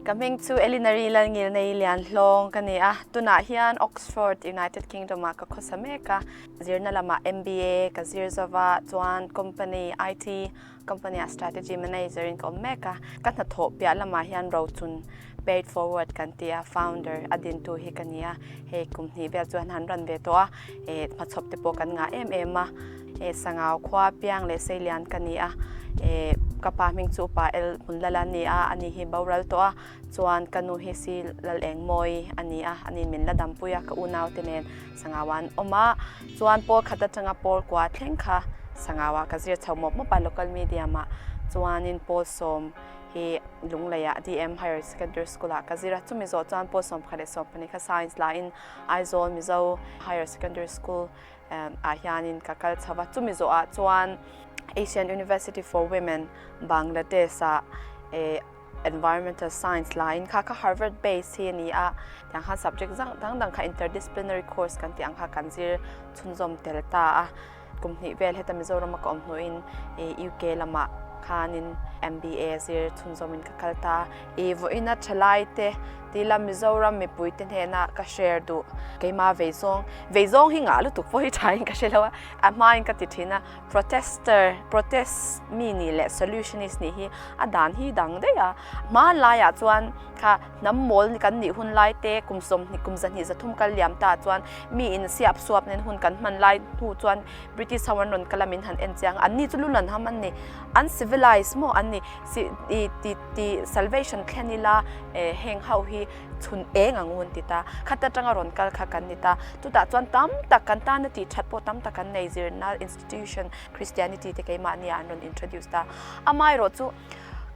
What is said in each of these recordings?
Ka hming chu Elinary Lalngilnei Lianhlawng ka ni a, tunah hian Oxford, United Kingdom ah ka khawsa mek a. Zirna lamah MBA ka zir zova chuan company IT company ah strategy manager in ka awm mek a. Ka hnathawh piah lamah hian rochun paid forward kan ti a, founder a dintu hi ka ni a. Hei kum hnih vel chuan han run ve tawh a, eh hmachhawp te pawh kan ngah em em a. Eh Sangau khua piang leh Seilian ka ni a, eh ka pa hming chu Upa El Hmunlala a ni a, ani hi boral tawh a, chuan ka nu hi Si Lal Eng Mawi a ni a, ani min la dampui a, ka unau te nen Sangau ah an awm a, chuan pawl khat atanga pawl kua thleng kha Sangau ah ka zir chho mawp mawp a local medium ah, chuanin pawl sawm hi Lunglei ah DM Higher Secondary School ah ka zir a, chumi zawh chuan pawl 11 12 kha Science la in Aizawl Mizo Higher Secondary School ah hianin ka kal chho a, chumi zawhah chuan Asian University for Women Bangladesh ah Environmental Science laiin kha kha Harvard base hi a ni a, tiang khan subject dang dang kha interdisciplinary course kan tih ang kha kan zir chhunzawm tel ta a, kum hnih vel heta Mizoram a ka awm hnuin UK lamah khanin MBA zir chhunzawmin ka kal ta a. I vawiina thalai te tila Mizoram mipui te hnena ka share duh. Keima veizawng, veizawng hi ngah lutuk pawh hi tha in ka hre lo a, a hmain ka ti thin a, protester, protest mi nih leh solutionist nih hi a dan hi dang daih a. Hmanlaiah chuan kha hnam mawl kan nih hun lai te kum sawmhnih kum zahnih zathum kal liam ta chuan mi in siap suap nen hun kan hman lai hnu chuan British ho an rawn kal a min han en chiang a, anni chu lu lan ham an ni, an civilise maw an ni. Si i ti ti salvation thlen ila eh heng ho hi chhun eng ang u an ti ta. Khat atanga rawn kal kha kan ni ta. Chutah chuan tam tak kan tana tih that pawh tam tak kan nei zirna institution Christianity te keimahni ah an rawn introduce ta. Amaherawh chu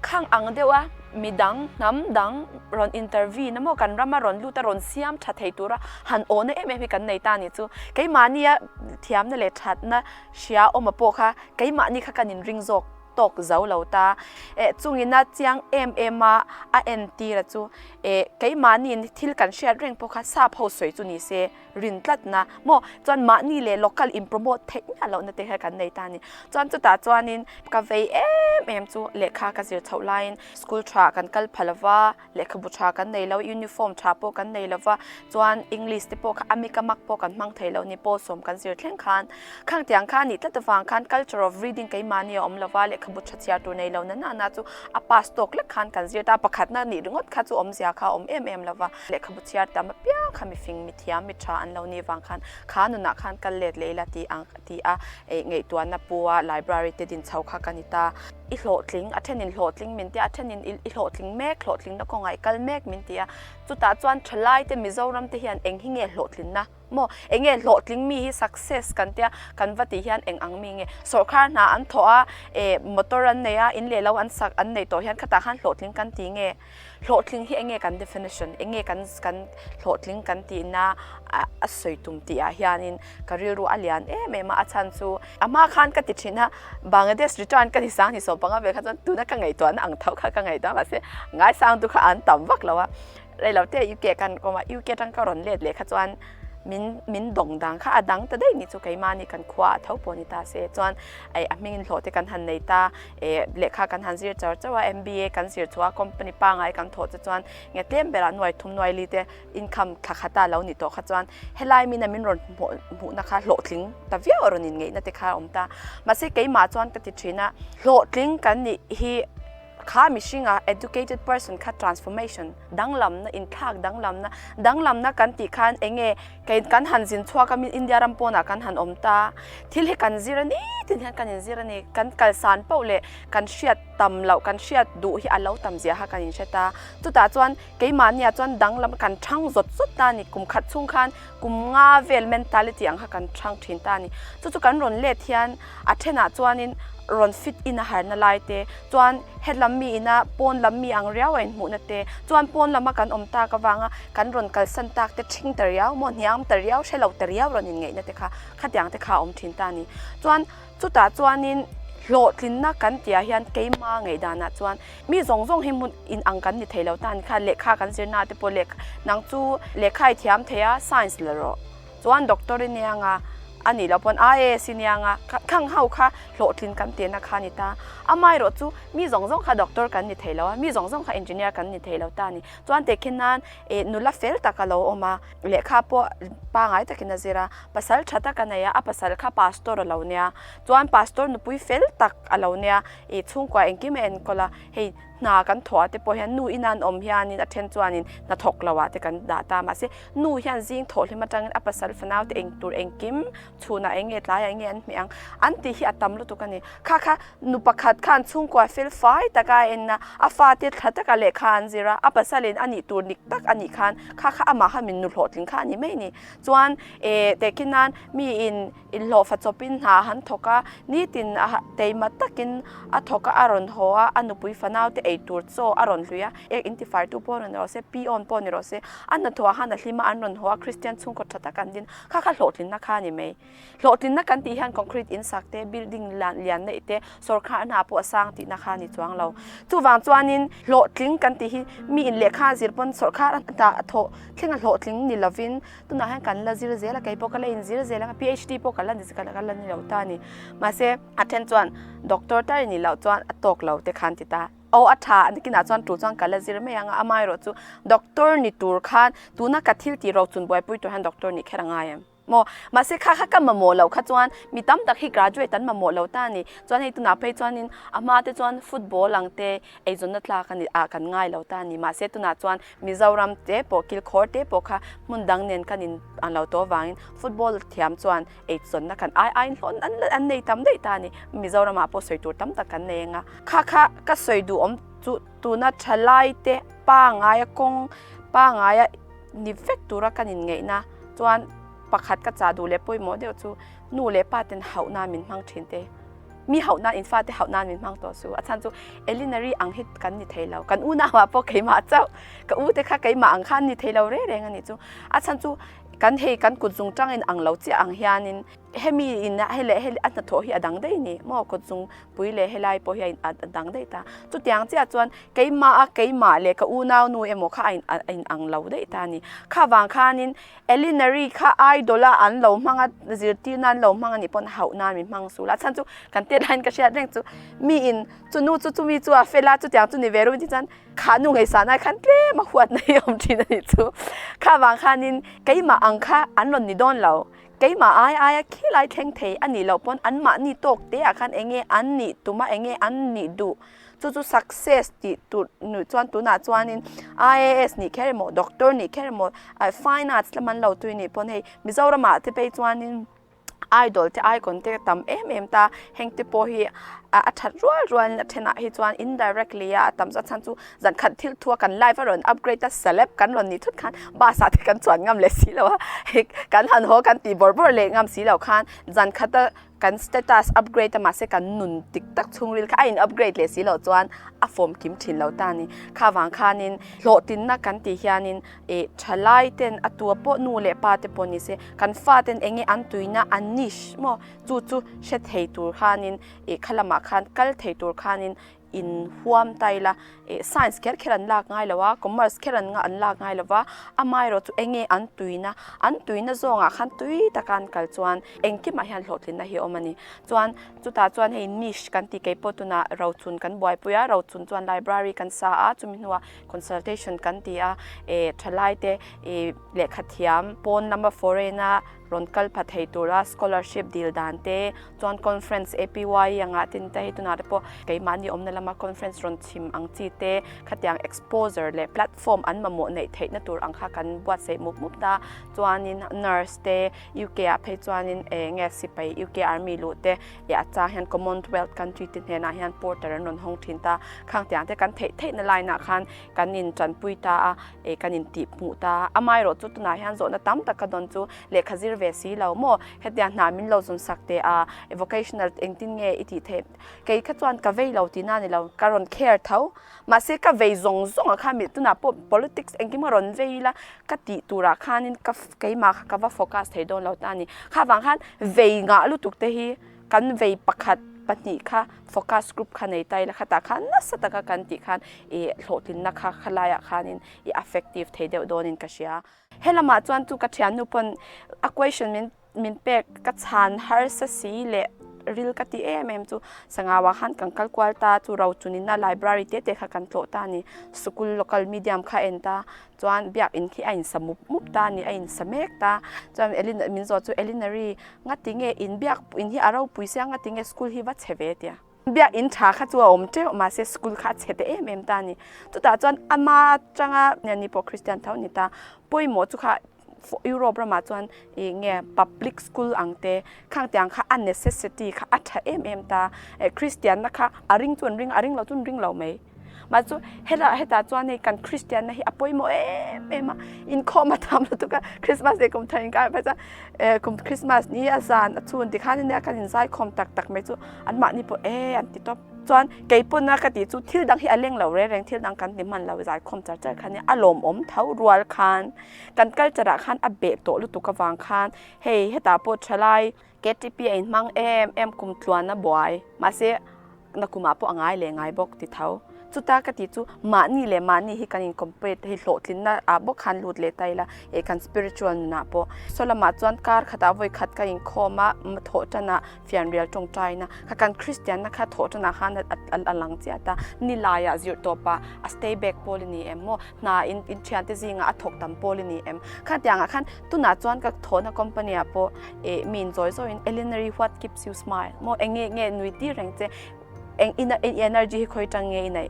khang ang deuh a midang hnam dang rawn intervene a maw kan rama rawn lut a rawn siam tha thei tura han awhna em em hi kan nei ta ni chu. Keimahnia thiamna leh thatna hria awma pawh kha keimahni kha kan inring zawk. tawk zo lo ta. Eh, chungin a chiang em em a, a entir a chu. Eh, keimahniin thil kan hriat reng pawh kha sap ho sawi chu ni se, rin tlatna maw? Chuan mahni leh local in promote theih miah lohna te kha kan nei ta a ni. Chuan chutah chuanin ka vei em em chu lehkha ka zir chhoh laiin school tha kan kal pha lova, Lehkhabu tha kan nei lo, uniform tha pawh kan nei lova, chuan English te pawh kha a mik a mak pawh kan hmang thei lo ni, pawl sawm kan zir thleng khan. Khang tiang kha a nih tlat avang khan culture of reading keimahni a awm lova, lehkhabu tha chhiar tur nei lo na na na chu a pass tawk lek khan kan zir ta, pakhatna nih ringawt kha chu awmzia kha a awm em em lova, lehkhabu chhiar tam apiang kha mifing, mithiam, mitha an lo nih vang khan kha nunah khan kal let leh ila ti ang ti a, ngaihtuahna pu a library te din chho kha ka ni ta. I hlawhtling, a thenin hlawhtling min ti a, a thenin i hlawhtling mek, hlawhtlingna kawngah i kal mek min ti a. Chutah chuan thalai te Mizoram te hian eng hi nge hlawhtlinna maw? Eng nge hlawhtling mi hi success kan tia kan va tih hian eng ang mi nge? Sawrkhar hna an thawh a, eh motor an nei a, in leh lo an sak an nei tawh hian khatah khan hlawhtling kan ti nge? Hlawhtling hi eng nge kan definition, eng nge kan kan hlawhtling kan tihna a sawi tum tih ah hianin ka rilru a lian em em a, a chhan chu a hma khan ka ti thin a, Bangladesh return ka ni sang ni 15 vel kha chuan tuna ka ngaihtuahna ang tho kha ka ngaihtuah mahse ngaisang tu kha an tam vak lo a, reilote UK kan awm a, UK atang ka rawn let leh kha chuan min min dawng dang kha a dang ta daih ni chu keimahni kan khua a tho pawh ni ta se chuan eh a hmingin hlawh te kan han nei ta eh lehkha kan han zir char chauh a MBA kan zir chhuah a company pangai kan thawh che chuan nge tlem berah nuai thum nuai li te income thla khata lo ni tawh kha chuan helai mina min rawn hmuh hmuhna kha hlawhtling ta viau a rawn inngeihna te kha a awm ta mahse keimah chuan ka ti thin a hlawhtling kan nih hi Kha mihringa educated person kha transformation, danglamna, inthlak danglamna, danglamna kan tih khan eng nge kei kan han zin chhuak a min India ram pawnah kan han awm ta, thil hi kan zir a ni tin hian kan inzir a ni, kan kalsan poh leh kan hriat tam loh, kan hriat duh hi a lo tam zia kha kan inhre ta. Chutah chuan keimahniah chuan danglam kan thang zawt zawt ta a ni, kum khat chhung khan kum nga vel mentality ang kha kan thang thin ta a ni. Chu chu kan rawn let hian a thenah chuanin rawn fit in a harna lai te chuan hetlam mi ina pawn lam mi ang riau a inhmuhna te chuan pawn lama kan awm tak avanga kan rawn kalsan tak te thing ta riau maw hniam ta riau hre lo ta riau rawn inngeihna te kha khatiang te kha a awm thin ta a ni. Chuan chutah chuanin hlawhtlinna kan tihah hian keima ngaihdanah chuan mi zawng zawng hi hmun inang kan ni thei lo ta a ni kha lehkha kan zirna te pawh lehkha nang chu lehkha i thiam thei a science la rawh chuan doctor i nia nga. A nih loh pawn IAS i nia nga khang ho kha hlawhtlin kan tihna kha a ni ta. Amaherawh chu mi zawng zawng kha doctor kan ni thei lo a, mi zawng zawng kha engineer kan ni thei lo ta a ni. Chuan tehkhin nan ih nula fel tak a lo awm a, lehkha pawh pangai takin a zir a, pasal tha tak a nei a, a pasal kha pastor a lo nia. Chuan pastor nupui fel tak a lo nia, ih chhungkua engkim a enkawl a, hei hna kan thawh ah te pawh hian nu ina an awm hianin a then chuanin hna thawk lo ah te kan dah ta mahse nu hian zing thawh hlim atangin a pasal fanau te eng tur engkim chhunah eng nge tlaiah eng nge an hmeh ang an tih hi a tam lutuk a ni. Kha kha nu pakhat khan chhungkua fel fai taka a en a, a fate thla taka lehkha an zir a, a pasalin a nih tur dik tak a nih khan kha kha amah kha min nu hlawhtling kha a ni mai a ni. Chuan eh tehkhin nan mi in Inhlawhfa chawpin hna a han thawk a, nitin a teima takin a thawk a, a rawn haw a, a nupui fanaute ei tur chaw a rawn hlui a, ek intifartu pawh ni rawh se, peon pawh ni rawh se, a hnathawh ah khan a hlim a, an rawn haw a, Kristian chhungkaw tha tak an din, kha kha hlawhtlinna kha a ni mai. Hlawhtlinna kan tih hian concrete in sak te, building lian neih te, sawrkhar hna pawh a sang tihna kha a ni chuang lo. Chuvang chuanin hlawhtling kan tih hi mi in lehkha a zir pawn sawrkhar a hna a thawh thleng a hlawhtling ni lovin, Tunah hian kan la zir zel a, kei pawh ka la inzir zel ang a, PhD pawh ka la ni ka la ni lo ta a ni. Mahse, a then chuan doctor tar i nih loh chuan a tawk lo te khan ti ta. Aw a tha a nikinah chuan tul chuan ka la zir mai ang a, amaherawh chu doctor ni tur khan tuna ka thil tih rochun buaipui tur hian doctor nih kher a ngai em? Maw? Mahse kha kha ka mamawh loh kha chuan mi tam tak hi graduate an mamawh lo ta a ni. Chuan hei tunah phei chuanin a hma te chuan football ang te eizawnna tlak a ni ah kan ngai lo ta a ni. Mahse tunah chuan Mizoram te pawh kilkhawr te pawh kha hmun dang nen kan in an lo tawh avangin football thiam chuan eizawnna kan ai aiin hlawh an an nei tam daih ta a ni. Mizoramah pawh sawi tur tam tak kan nei ang a. Kha kha ka sawi duh awm chu tuna thalai te pangaia kawng pangaia ni vek tura kan inngeihna chuan pakhat ka chah duh leh pawimawh deuh chu nu leh pa ten hauhna min hmang thin te. Mi hauh nan in fate hauh nan min hmang tawh su. A chhan chu Elinary ang hi kan ni thei lo. Kan unau ah pawh keimah chauh. Ka u te kha keimah ang kha an ni thei lo reng reng a nih chu. A chhan chu kan hei kan kut zung tang in ang lo chiah ang hianin hemi in hei leh hei a hnathawh hi a dang daih a ni maw kut zung pui leh helai pawh hi a dang daih ta. Chutiang chiah chuan keimah a keimah leh ka unau nu emaw kha a in ang lo daih ta a ni. Kha vang khanin Elinary kha idol a an lo hmang a, zirtirna an lo hmang a nih pawn hauh nan min hmang sul a, chhan chu kan tet laiin ka hriat reng chu mi in chu nu chu chumi chu a fel a chutiang chu ni ve ru chuan kha nu ngaihsan ai khan tlem a huat na hi a awm thin a nih chu kha vang khanin keimah ang kha an rawn ni dawn lo keimah ai aia khilai thleng thei a nih loh pawn an mahni tawk te ah khan eng nge an nih tum a eng nge an nih duh Chu chu success tih tur nuih chuan tunah chuanin IAS nih kher emaw doctor nih kher emaw fine arts lam an lo tui nih pawn hei Mizoramah te phei chuanin idol te icon te tam em em ta heng te pawh hi a that rual rualin a thenah hi chuan indirectly a tam zawk chhan chu zan khat thil thua kan life a rawn upgrade a celeb kan rawn nih thut khan bus ah te kan chuan ngam leh si lo a kan han haw kan tih bawrh bawrh leh ngam si lo khan zan khata Kan status upgrade a mahse kan nun dik tak chhungril kha a in upgrade leh si loh chuan a fawm kim thin lo ta a ni. Kha vang khanin hlawhtinna kan tih hianin ih thalai ten a tua pawh nu leh pa te pawh ni se kan fa ten eng nge an tuina an niche maw chu chu hre thei tur khanin ih kha lamah khan kal thei tur khanin in huam ta ila ih science kher kher an lak ngai lo a commerce kher an an lak ngai lo va amaherawh chu eng nge an tuina an tuina zawngah khan tui taka an kal chuan engkimah hian hlawhtlinna hi a awm a ni chuan chutah chuan hei niche kan tih keipawh tunah rochun kan buaipui a rochun chuan library kan sa a chumi hnuah consultation kan ti a eh thalai te ih lehkha thiam pawn lama foreign a rawn kal pha thei tura scholarship dil dan te chuan conference APY anga tin te hei tunah te pawh keimahni awmna lama conference rawn chhim ang chi te khatiang exposure leh platform an mamawh neih theihna tur ang kha kan buatsaih mup mup ta chuanin nurse te UK ah phei chuanin eng nge sipai UK army luh te ih a chang hian commonwealth country te hnenah hian porter an rawn hawng thin ta khang tiang te kan theih theihna line ah khan kan in tanpui ta a ih kan in tih hmuh ta a amaherawh chu tunah hian zawhna tam tak ka dawn chu lehkha zir ve si lo maw hetiang hna min lo zawn sak teh a vocational engtin nge i tih theih kei kha chuan ka vei lo tihna a ni lo ka rawn care tho mahse ka vei zawng zawng ah khan mi tunah pawh politics engkim a rawn vei ila ka tih turah khanin ka keimah kha ka va focus thei dawn lo ta a ni kha vang khan vei ngah lutuk te hi kan vei pakhat pahnih kha focus group kha nei ta ila khatah khan nasa taka kan tih khan ih hlawhtlinna kha khalaiah khanin ih effective thei deuh dawnin ka hria. Helamah chuan chu ka thiannu pawn a question min. min pek ka chhan harsa si leh ril ka ti em em chu Sangau ah khan kan kal kual ta chu ro chunina library te te kha kan tlawh ta a ni. Sikul local medium kha en ta chuan biak in khi a insa mup mup ta a ni a insa mek ta chuan Elin min zawh chu Elinary ngati nge in biak in hi a ropui sia ngati nge school hi va chhe ve tia. Biak in tha kha chu a awm teuh mahse school kha a chhe te em em ta a ni. Chutah chuan ama atanga ni pawh Christian tho a ni ta pawimawh chu kha Europe ramah chuan ih nge public school ang te khang tiang kha a necessity kha a tha em em ta. Christian na kha a ring chu an ring a, a ring lo chu an ring lo mai. Mah chu hetah hetah chuan hei kan Christian na hi a pawimawh em em a, inkhawm a tam lutuk a, Christmas leh kum thar inkar phei chuan eh kum Christmas ni a zan a chhun tikhan ania kan inzaikhawm tak tak mai chu anmahni pawh eh an ti tawp. Chuan kei pawn a ka tih chu thil dang hi a leng lo reng reng thil dang kan ti hman lo zaikhawm char char kha nia a lawmawm tho rual khan kan culture ah khan a beh tawh lutuk avang khan hei hetah pawh thalai KTP a inhmang em em kum tluan a buai mahse nakumah pawh a ngai leh ngai bawk ti tho. Chuta ka tih chu mahni leh mahni hi kan in compare te hi hlawhtlinna ah bawk khan lut leh ta ila eh kan spiritual nunah pawh. Saw lamah chuan kar khatah vawi khat ka inkhawm a thawh tanah fianrial tawngtaina kha kan Kristianna kha thawh tanah khan a lang chiah ta. Nilaiah zirh tawpah a stay back pawl i ni em maw? Hna in in thiante zingah a thawk tam pawl i ni em? Khatiangah khan tunah chuan ka thawhna company ah pawh eh mi in zawi zawiin Eleanor-i what keeps you smile maw eng nge nge nui tir reng che eng ina i energy hi khawi tang nge i neih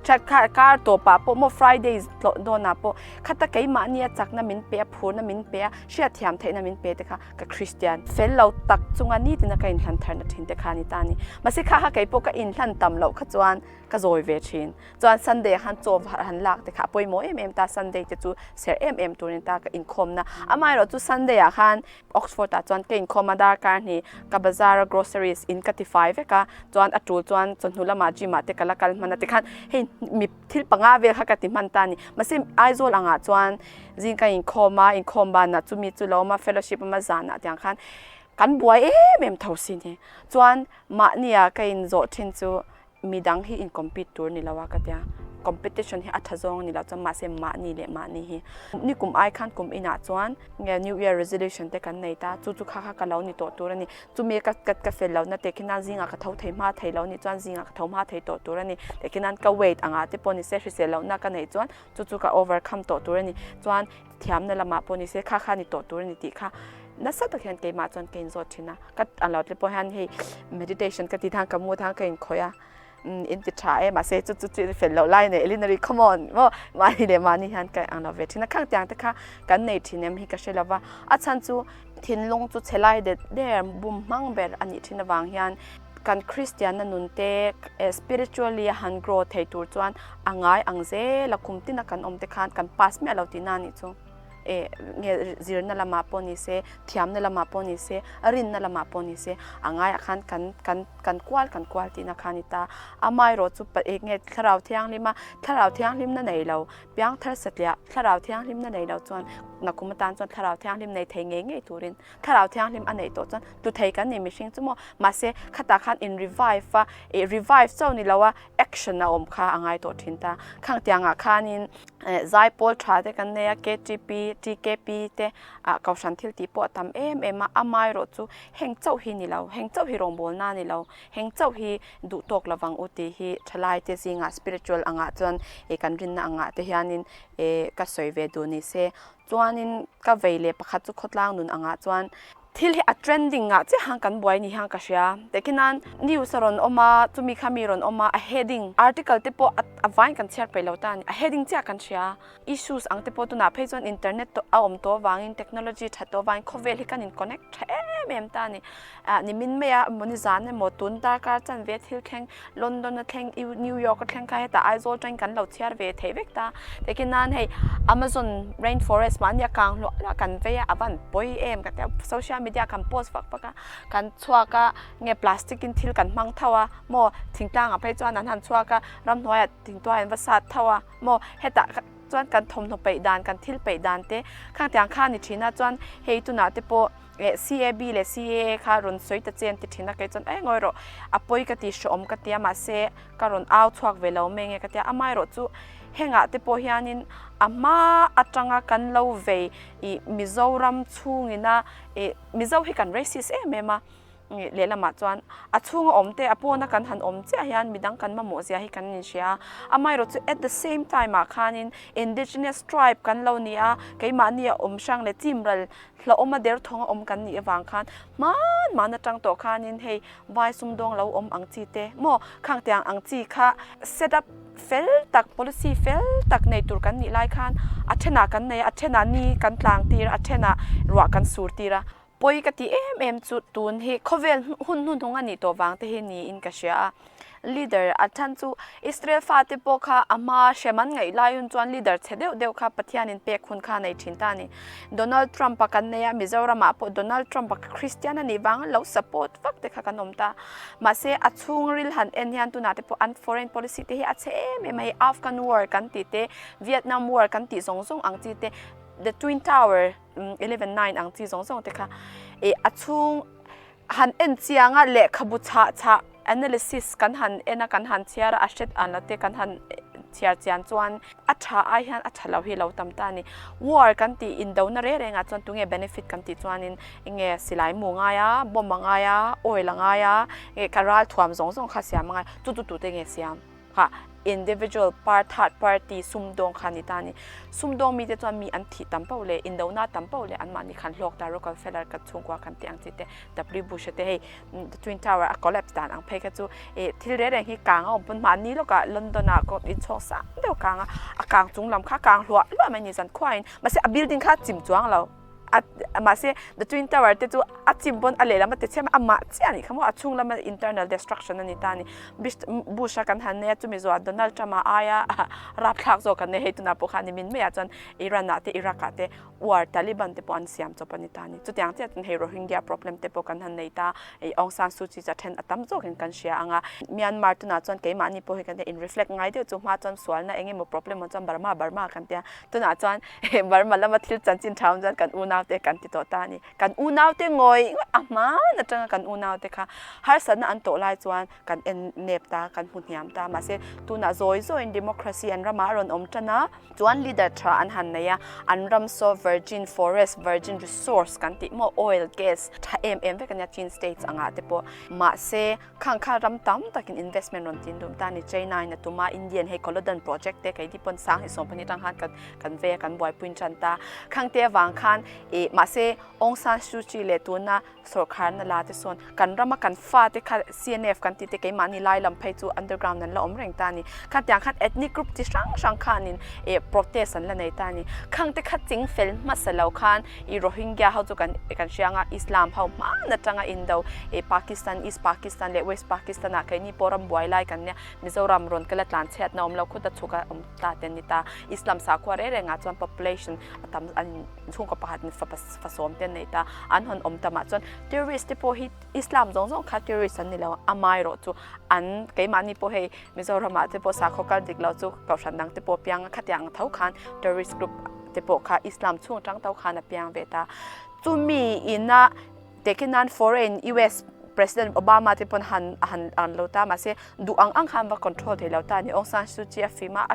that kha kar tawpah pawh maw Friday tlawh dawnah pawh khata keimahnia chakna min pe a phurna min pe a hriatthiam theihna min pe te kha ka Kristian fel lo tak chunga nitina ka inhlan tharna thin te kha a ni ta a ni. Mahse kha kha keipawh ka inhlan tam loh kha chuan ka zawi ve thin. Chuan Sunday ah khan chaw han lak te kha a pawimawh em em ta, Sunday te chu serh em em tur a ni ta ka inkhawmna. Amaherawh chu Sunday ah khan Oxford ah chuan ka inkhawm a darkar hnih ka bazar a groceries in ka ti fai vek a, chuan a tul chuan chawhnu lamah gym ah te ka la kal hman a tikhan hei mi thil panga vel kha ka ti hman ta a ni. Mahse Aizawl angah chuan zing ka inkhawm a, inkhawm banah chumi chu lo awm a fellowship awm a zanah tiang khan kan buai em em tho si ni. Chuan mahnia ka inzawh thin chu Midang hi in compete tur ni lo a ka tia, competition hi a tha zawng a ni lo chuan mahse mahni leh mahni hi ni kum ai khan kum inah chuan nge new year resolution te kan nei ta chu chu kha kha ka lo ni tawh tur a ni chumi ka ka ka fel lohna te khi nan zingah ka tho thei hma thei lo ni chuan zingah ka tho hma thei tawh tur a ni te khi nan ka weight angah te pawh ni se hrisel lohna ka neih chuan chu chu ka overcome tawh tur a ni chuan thiamna lamah pawh ni se kha kha ni tawh tur a ni tih kha nasa tak hian keimah chuan ka inzawt thin a ka ang lo te pawh hian hei meditation ka tih thang ka mu thang ka inkhawih a in ti tha e mahse chu chu chu fel loh lai nei Elinary come on maw mahni leh mahni hian ka ang lo ve thin a khang tiang te kha kan nei thin em hi ka hre lo va a chhan chu thinlung chu chhe lai det der bum hmang ber a nih thin avang hian kan Kristianna nun te spiritually a han grow thei tur chuan a ngai ang zel a kum tina kan awm te khan kan pass miah lo tihna a nih chu eh nge zirna lamah pawh ni se thiamna lamah pawh ni se rinna lamah pawh ni se a ngaiah khan kan kan kan kual kan kual tihna kha a ni ta amaherawh chu eng nge thlarau thianghlim a thlarau thianghlimna nei lo piangthar satliah thlarau thianghlimna nei lo chuan nakum atan chuan thlarau thianghlim nei thei ngei ngei turin Thlarau Thianghlim a neih tawh chuan tu thei kan ni mihring chu maw? Mahse, khatah khan in revive a, ih revive chauh ni lo a, action a awm kha a ngai tawh thin ta. Khang tiangah khanin zaipawl tha te kan nei a, KTP, TKP te ah Kohhran thil tih pawh a tam em em a, amaherawh chu heng chauh hi ni lo, heng chauh hi rawngbawlna a ni lo, heng chauh hi duh tawk lovang u tih hi thalai te zingah spiritual angah chuan ih kan rinna angah te hianin ih ka sawi ve duh ni se. Chuanin ka vei leh pakhat chu khawtlang nun angah chuan thil hi a trending ah chiah han kan buai ni hian ka hria. Tehkhinan news a rawn awm a, chumi kha mi rawn awm a, a heading article te pawh a vain kan chhiar peih lo ta a ni. A heading chiah kan hria. Issues ang te pawh tunah phei chuan internet a awm tawh avangin technology that tawh avangin khawvel hi kan in connect tha em em ta a ni. Ah nimin maia emaw nizan emaw tun darkar chanve thil thleng London a thleng New York a thleng kha hetah Aizawl atangin kan lo chhiar ve theih vek ta. Tehkhin nan hei Amazon rain forest mahni a kang hluah hluah kan vei a, a van pawi em ka tia social media kan post vak vak a, kan chhuak a nge plastic in thil kan hmang tho a maw thingtlang ah phei chuan an han chhuak a ramhnuai ah thingtuai an va sat tho a maw hetah. Chuan kan thawmhnaw peih dan, kan thil peih dan te khang tiang kha a ni thin a, chuan hei tunah te pawh eh CAB leh CAA kha rawn sawi ta che an ti thin a, kei chuan eng ngawi rawh a pawi ka ti hrehawm ka ti a, mahse ka rawn au chhuak ve lo mai nge ka ti a, amaherawh chu hengah te pawh hianin a hma atanga kan lo vei ih Mizoram chhungina ih Mizo hi kan racist em em a. Lehlamah chuan a chhunga awm te, a pawna kan han awm chiah hian midang kan mamawh zia hi kan inhria a. Amaherawh chu at the same time ah khanin indigenous tribe kan lo ni a, keimahni a awm hrang leh chimral hlauhawm a derthawng a awm kan nih avang khan hman hman atang tawh khanin hei vai sumdawng lo awm ang chi te maw khang tiang ang chi kha set up fel tak, policy fel tak nei tur kan nih lai khan a thenah kan nei a, a thenah ni kan tlang tir a, a thenah ruah kan sur tir a. Pawi ka ti em em chu tun hi khawvel hun hnuhnung a nih tawh vang te hi niin ka hria a. Leader a than chu Israel fate pawh kha a hma hrem an ngaih lai hun chuan leader chhe deuh deuh kha Pathianin pek hun kha a nei thin ta a ni. Donald Trump a kan nei a, Mizoramah pawh Donald Trump a Christian a nih vang lo support vak te kha kan awm ta. Mahse a chhungril han en hian tunah te pawh an foreign policy te hi a chhe em em a hei Afghan war kan tih te, Vietnam war kan tih zawng zawng ang chi te, the twin tower, 11 9 ang chi zawng zawng te kha e a chhung han en chiang a lehkhabu chhah chhah analysis kan han en a kan han chhiar a a hret an la te kan han chhiar chian chuan a tha ai hian a tha lo hi lo tam ta a ni war kan tih indona reng reng ah chuan tunge benefit kan tih chuanin enge silai mu a ngai a bomb a ngai a oil a ngai a nge ka ral thuam zawng zawng kha siam a ngai chu chu tute nge siam. Kha individual part third party sumdawng kha ni ta a ni. Sumdawng mite chuan mi an thih tam pauh leh indona tam pauh leh anmahni khan hlawk ta Rockefeller ka chhungkua kan tih ang chi te W Bush a te hei the twin tower a collapse dan ang phei kha chu ih thil reng reng hi kang a awm pawn mahni lawkah London ah pawh inchhawng sang deuh kang a a kang chung lam kha kang hluah hluah mai a ni zan khuain mahse a building kha a chim chuang lo. A mahse the twin tower te chu a chim pawn a lehlam a ti chhem a amah chiah anih kha maw a chhung lama internal destruction a ni ta a ni Bush a kan han nei a chumi zawhah Donald Trump a aia rapthlak zawk kan nei hei tunah pawh khan nimin maiah chuan Iran ah te Iraq ah te war Taliban te pawh an siam chawp a ni ta a ni chutiang chiah chuan hei Rohingya problem te pawh kan han nei ta hei Aung San Suu Kyi chu a then a tam zawkin kan hria ang a Myanmar tunah chuan keimahni pawh hi kan in reflect ngai deuh chu hma chuan sualna eng emaw problem awm chuan Burma Burma kan tia tunah chuan He Burma lama thil chanchin tha awm chuan kan unaute kan ti tawh ta a ni. Kan unaute ngawi ngawih a hman atanga kan unaute kha harsatna an tawh lai chuan kan en nep ta, kan hmu hniam ta. Mahse, tunah zawi zawiin democracy an ramah a rawn awm tan a, chuan leader tha an han nei a, an ram saw virgin forest, virgin resource kan tih maw, oil, gas tha em em vek a nia Chin states angah te pawh. Mahse, Khang kha ram tam takin investment rawn tin dum ta a ni. China in a tum a, Indian hei Kolodan project te keini pawn sang hi 12 atang khan kan vei a, kan buaipui tan ta. Khang te avang khan ih mahse Aung San Suu Kyi leh tuna sawrkharna la te sawn kan rama kan fa te kha CNF kan tih te keimahni lai lam phei chu underground an la awm reng ta a ni. Khatiang khan ethnic group chi hrang hrang khanin ih protest an la nei ta a ni. Khang te kha ching fel hmasa lo khan I Rohingya ho chu kan kan hria anga Islam ho hman atanga Indo i Pakistan East Pakistan leh West Pakistan ah keini pawh ram buai lai kan nia Mizoram rawn kala tlan chhiatna awm lo khuta chhuk a awm ta te an ni ta Islam sakhua reng reng ah chuan population a tam an chhungkaw pakhat in fa fa sawm te an nei ta an hawn awm tamah chuan terrorist te pawh hi Islam zawng zawng kha terrorist an ni lo amaherawh chu an keimahni pawh hei Mizoram ah te pawh sakhaw kal dik lo chu kohhran dang te pawh piang a khatiang tho khan terrorist group te pawh kha Islam chhung atang tho khan a piang ve ta. Chumi ina taking nan foreign US President Obama te pawn han han an lo ta mahse duh ang ang khan va control thei lo ta a ni. Aung San Suu Kyi a fim a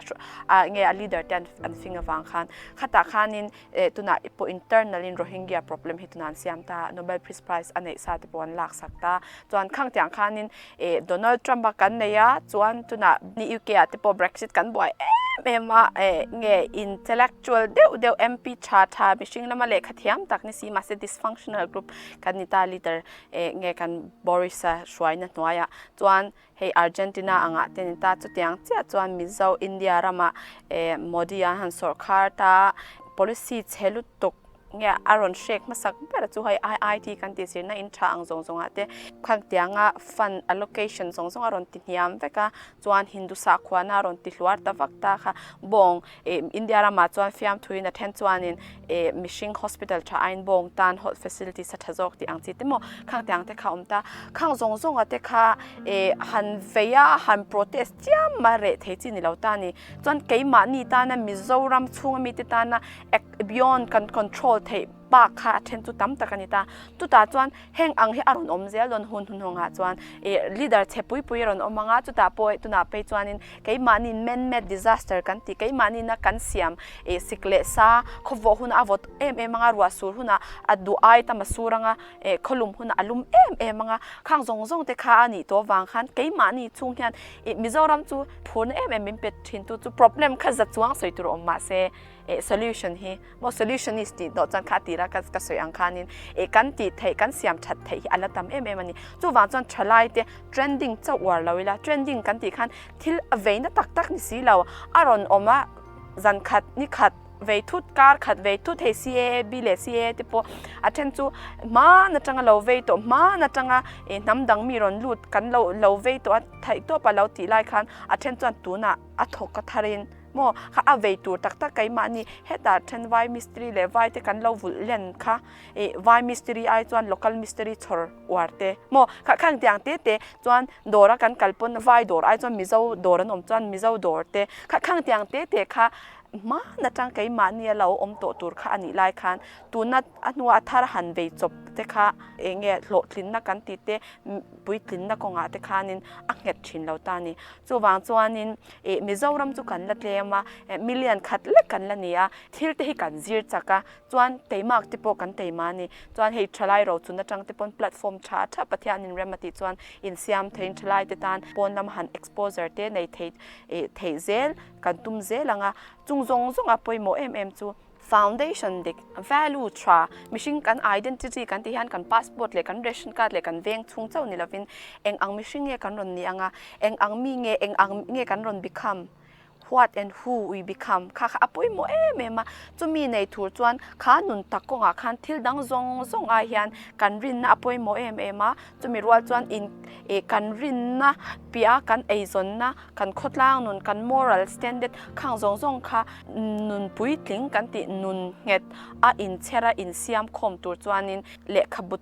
a nge a leader te an fing avang khan khatah khanin eh tunah pawh internal in Rohingya problem hi tunah an siam ta Nobel Peace Prize a neih sa te pawh an lak sak ta. Chuan khang tiang khanin eh Donald Trump a kan nei a chuan tunah ni UK ah te pawh Brexit kan buai em em a eh nge intellectual deuh deuh MP tha tha mihring lama lehkha thiam tak ni si mahse dysfunctional group kan ni ta leader eh nge kan Boris a hruaina hnuaiah chuan hei Argentina angah te ni ta chutiang chiah chuan Mizo India ramah eh Modi a han sawrkhar ta policy chhe lutuk. Nge a rawn hrek hmasak ber chu hei IIT kan tih zirna in tha ang zawng zawngah te khang tianga fund allocation zawng zawng a rawn ti hniam vek a, chuan Hindu sakhuana a rawn ti hluar ta vak ta kha bawng ih India ramah chuan fiamthuin a then chuanin ih mihring hospital tha aiin bawng tan hawlh facilities a tha zawk tih ang chi te maw khang tiang te kha a awm ta, khang zawng zawnga te kha ih han vei a han protest chiam a reh thei chi ni lo ta a ni, chuan keimahni tana Mizoram chhunga mite tana Beyond kan control theih bak kha a then chu tam tak a ni ta. Chutah chuan heng ang hi a rawn awm zel dawn hun hnuhnawngah chuan ih leader chhe pui pui a rawn awm ang a, chutah pawh tunah phei chuanin keimahniin man made disaster kan tih keimahniina kan siam ih sik leh sa khawvawh hunah a vawt em em ang a, ruah sur hunah a duh ai tam a sur ang a, ih khawlum hunah a lum em em ang a, khang zawng zawng te kha a nih tawh avang khan keimahni chhung hian ih Mizoram chu phurna em em min pe thin tu chu problem kha za chuang sawi tur a awm mahse. Eh solution hi maw solutionist tih dawh chuan kha a tira ka ka sawi ang khanin eh kan tih theih kan siam that theih hi a la tam em em a ni. Chuvang chuan thalai te trending chauh uar lo ila trending kan tih khan thil a veina tak tak ni si lo a rawn awm a zan khat ni khat vei thut kar khat vei thut hei CAAB leh CAA te pawh a then chu hman atanga lo vei tawh hman atanga eh hnam dang mi rawn lut kan lo lo vei tawh a theih tawp a lo tih lai khan a then chuan tunah a thawk a tharin Maw, kha a vei tur tak tak keimahni hetah then vai mistiri leh vai te kan lo vulh len kha ih vai mistiri ai chuan local mistiri chhawr uar te maw kha khang tiang te te chuan dawr a kan kal pawn vai dawr ai chuan mizo dawr an awm chuan mizo dawr te kha khang tiang te te kha hman atang keimahni a lo awm tawh tur kha a nih lai khan tuna a hnua a thar han vei chawp te kha eng nge hlawhtlinna kan tih te puitlinna kawngah te khanin a nghet thin lo ta a ni. Chuvang chuanin ih Mizoram chu kan la tlem a, million khat lek kan la ni a, thil te hi kan zir chak a, chuan teimak te pawh kan teima a ni. Chuan hei thalai rochun atang te pawn platform tha tha Pathianin rem a tih chuan insiam theiin thalai te tan pawn lama han exposure te nei thei ih theih zel kan tum zel ang a, chung zawng zawnga pawimawh em em chu Foundation dik, value tha, mihring kan identity kan tih hian kan passport leh kan ration card leh kan veng chhung chauh ni lovin eng ang mihring nge kan rawn ni ang a, eng ang mi nge, eng ang nge kan rawn become, what and who we become kha kha a pawimawh em em a. Chumi nei tur chuan kha nun tak kawngah khan thil dang zawng zawng ai hian kan rinna a pawimawh em em a, chumi rual chuan in ih kan rinna piah kan eizawnna, kan khawtlang nun, kan moral standard khang zawng zawng kha nun puitling kan tih nun nghet a inchher a insiam khawm tur chuanin lehkhabu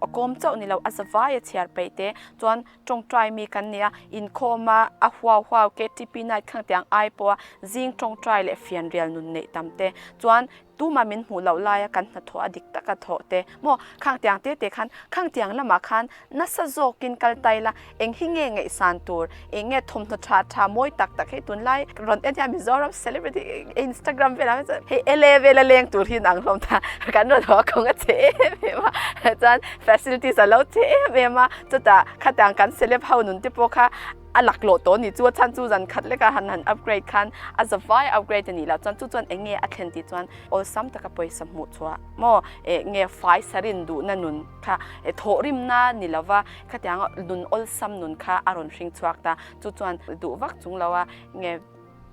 a kawm chauh ni lo a zavai a chhiar peih te chuan tawngtai mi kan nia inkhawm a a huau huau KTP night khang tiang ai pawha zing tawngtai leh fianrial nun neih tam te chuan Tuma min hmuh loh laia kan hnathawh a dik taka thawh te maw? Khang tiang te te khan, khang tiang lamah khan nasa zawkin kal tai la, eng hi nge ngaihsan tur, eng nge thawmhnaw tha tha mawi tak tak hei tunlai rawn en hian Mizoram celebrity Instagram velah hian chuan hei LA vela leng tur hi an ang hlawm ta, kan rawn haw kawng a che em em a, chuan facilities a lo che em em a, chutah khatiang kan celeb ho nun te pawh kha A laklawh tawh ni chu a chhan chu zan khat leka han han upgrade khan a zavai upgrade a nih loh chuan chu chuan eng nge a thlen tih chuan awlsam taka pawisa hmuh chhuah maw eh nge fai sarin duhna nun kha eh thawhrimna ni lova khatiang nun awlsam nun kha a rawn hring chhuak ta chu chuan duh vak chung lo a nge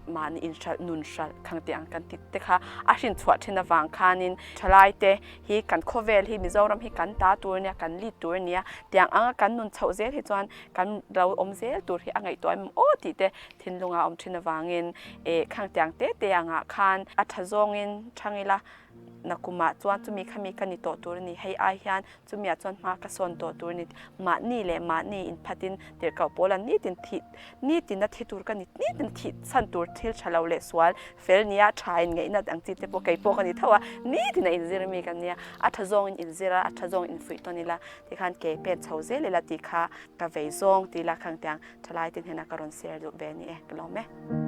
mahni inhralh nun hralh khang tih ang kan tih te kha a hrin chhuah thin avang khanin thalai te hi kan khawvel hi Mizoram hi kan ta tur ania kan lead tur ania tiang anga kan nun chhoh zel hi chuan kan lo awm zel tur hi a ngaihtuah em aw tih te thinlunga awm thin avangin eh khang tiang te te angah khan a tha zawngin thang ila nakumah chuan chumi khami ka ni tawh tur a ni hei ai hian Chumiah chuan hma ka sawn tawh tur a ni. Mahni leh mahni inphatin tirhkoh pawl an nitin thih, nitin a thi tur ka ni, nitin thih chhan tur thil tha lo leh sual, fel nia tha in ngaihna ang chi te pawh kei pawh ka ni tho a, nitin a inzir mi ka nia, a tha zawngin inzir a, a tha zawng infuih tawn ila tikhan ke pen chho zel ila tih kha ka vei zawng ti ila khangtiang thalai te hnenah ka rawn share duh ve a ni e, ka lawm e.